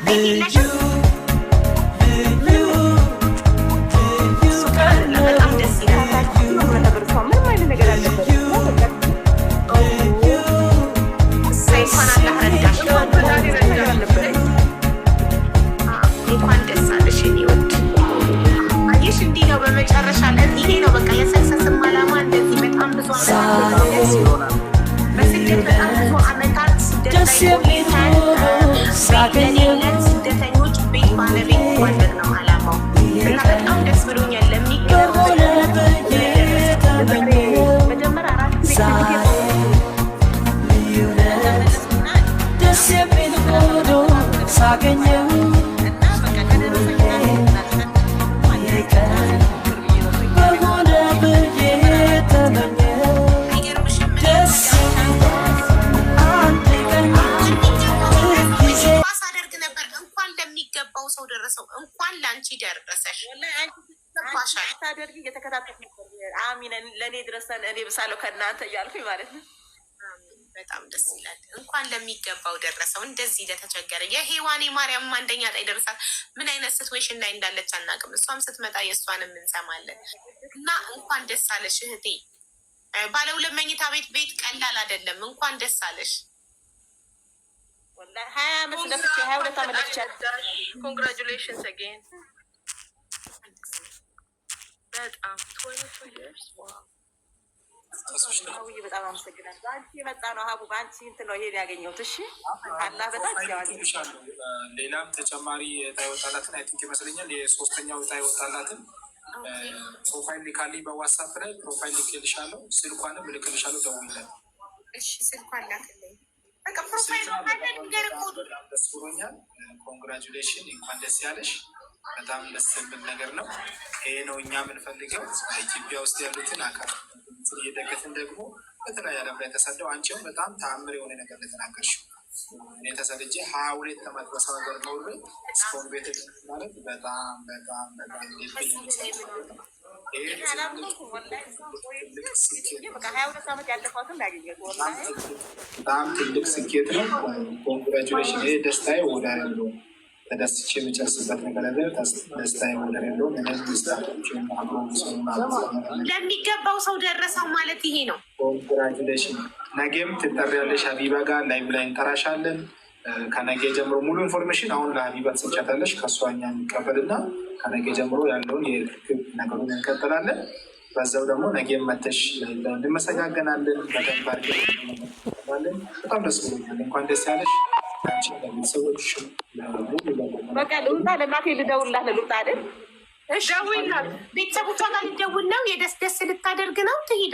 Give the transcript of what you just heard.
ቤት የለሽም? ልዩ ልዩ ቀን ነው። በጣም ደስ ይላል። ነበር እሷ ምንም አይነት ነገር አልነበረም። ልዩ እሰይ፣ እንኳን አላህ ረዳሽ። ነገር አልነበረም። እንኳን ደስ አለሽ የኔ ውድ። አየሽ፣ እንዲህ ነው በመጨረሻ ላይ ይሄ ነው በቃ የ success ም ዓላማ። እንደዚህ በጣም ብዙ ዓመታት በስደት፣ በጣም ብዙ ዓመታት ስደት ደስ ላይ የሚል ቆይተን ሆኖ ቤት ሳገኘው ለሌለን ስደተኞች ቤት ባለቤት ማድረግ ነው ዓላማው እና በጣም ደስ ብሎኛል። ለሚገባው በሆነ ብዬ ተመኘው። መጀመሪያ አራት ቤት ዛሬ ልዩነት ደስ የሚል ሆኖ ሳገኘው፣ ይቀር በሆነ ብዬ ተመኘው። አይገርምሽም? ደስ አንድ ቀን ጊዜ pass አደርግ ነበር። እንኳን ለሚገባው ሰው ደረሰው። እንኳን ለአንቺ ደረሰሽ። ይገባሻል። ታደርጊ እየተከታተልኩ ነበር። አሚን፣ ለእኔ ድረሰን እኔ ብሳለሁ ከእናንተ እያልኩኝ ማለት ነው። አሜን። በጣም ደስ ይላል። እንኳን ለሚገባው ደረሰው። እንደዚህ ለተቸገረ የሔዋኔ ማርያም አንደኛ ላይ ደርሳል። ምን አይነት situation ላይ እንዳለች አናውቅም። እሷም ስትመጣ የእሷንም እንሰማለን እና እንኳን ደስ አለሽ እህቴ። ባለ ሁለት መኝታ ቤት ቤት ቀላል አይደለም። እንኳን ደስ አለሽ። ወላሂ 20 ዓመት ለፍቼ፣ 22 ዓመት ለፍቼ። Congratulations again። በጣም 22 years፣ wow! ሀቡዬ በጣም አመሰግናለሁ። በአንቺ የመጣ ነው ሀቡ፣ በአንቺ እንትን ነው ይሄን ያገኘሁት። እሺ፣ አላህ በጣም Profile ልክልሻለሁ። ሌላም ተጨማሪ እጣ የወጣላትን I think ይመስለኛል የሶስተኛው እጣ የወጣላትን profile ልካልኝ በ WhatsApp ላይ profile ልክልሻለሁ። ስልኳንም ልክልሻለሁ። ደውይላት። እሺ፣ ስልኳን ላክልኝ። በቃ profile ካለ ንገር እኮ። በጣም ደስ ብሎኛል። Congratulation፣ እንኳን ደስ ያለሽ። በጣም ደስ የሚል ነገር ነው። ይሄ ነው እኛ የምንፈልገው። ኢትዮጵያ ውስጥ ያሉትን አካል እየደገፍን ደግሞ በተለያየ ዓለም ላይ ተሰደው፣ አንቺም በጣም ተአምር የሆነ ነገር ለተናገርሽው፣ እኔ ተሰድጄ 22 ዓመት በሰው ሀገር ኖሬ እስካሁን ቤት ማለት በጣም በጣም በጣም ይሄ ትልቅ ስኬት ነው። በቃ 22 ዓመት ያለፏትን ያገኘሁት ወላሂ። በጣም ትልቅ ስኬት ነው። Congratulation። ይሄ ደስታዬ ወደር የለውም። ተደስቼ የምጨርስበት ነገር አለ። ደስታዬ ወደር የለውም። እኔም ምስታቶችን አብሮ ለሚገባው ሰው ደረሰው ማለት ይሄ ነው። Congratulation። ነገም ትጠሪያለሽ፣ ሀቢባ ጋር live ላይ እንጠራሻለን። ከነገ ጀምሮ ሙሉ information አሁን ለሀቢባ ትሰጫታለሽ። ከእሷ እኛ እንቀበልና ከነገ ጀምሮ ያለውን የርክክብ ነገሩን እንቀጥላለን። በዛው ደግሞ ነገም መተሽ live ላይ እንመሰጋገናለን። በደንብ አድርገን እንመሰጋገናለን። በጣም ደስ ብሎኛል። እንኳን ደስ ያለሽ አንቺ፣ ለቤተሰቦችሽም፣ ለሙሉ በቃ ልውጣ፣ ለእናቴ ልደውልላት፣ ልውጣ አይደል? እሺ፣ ቤተሰቦቿ ጋር ልደውል ነው። የደስ ደስ ልታደርግ ነው። ትሂድ።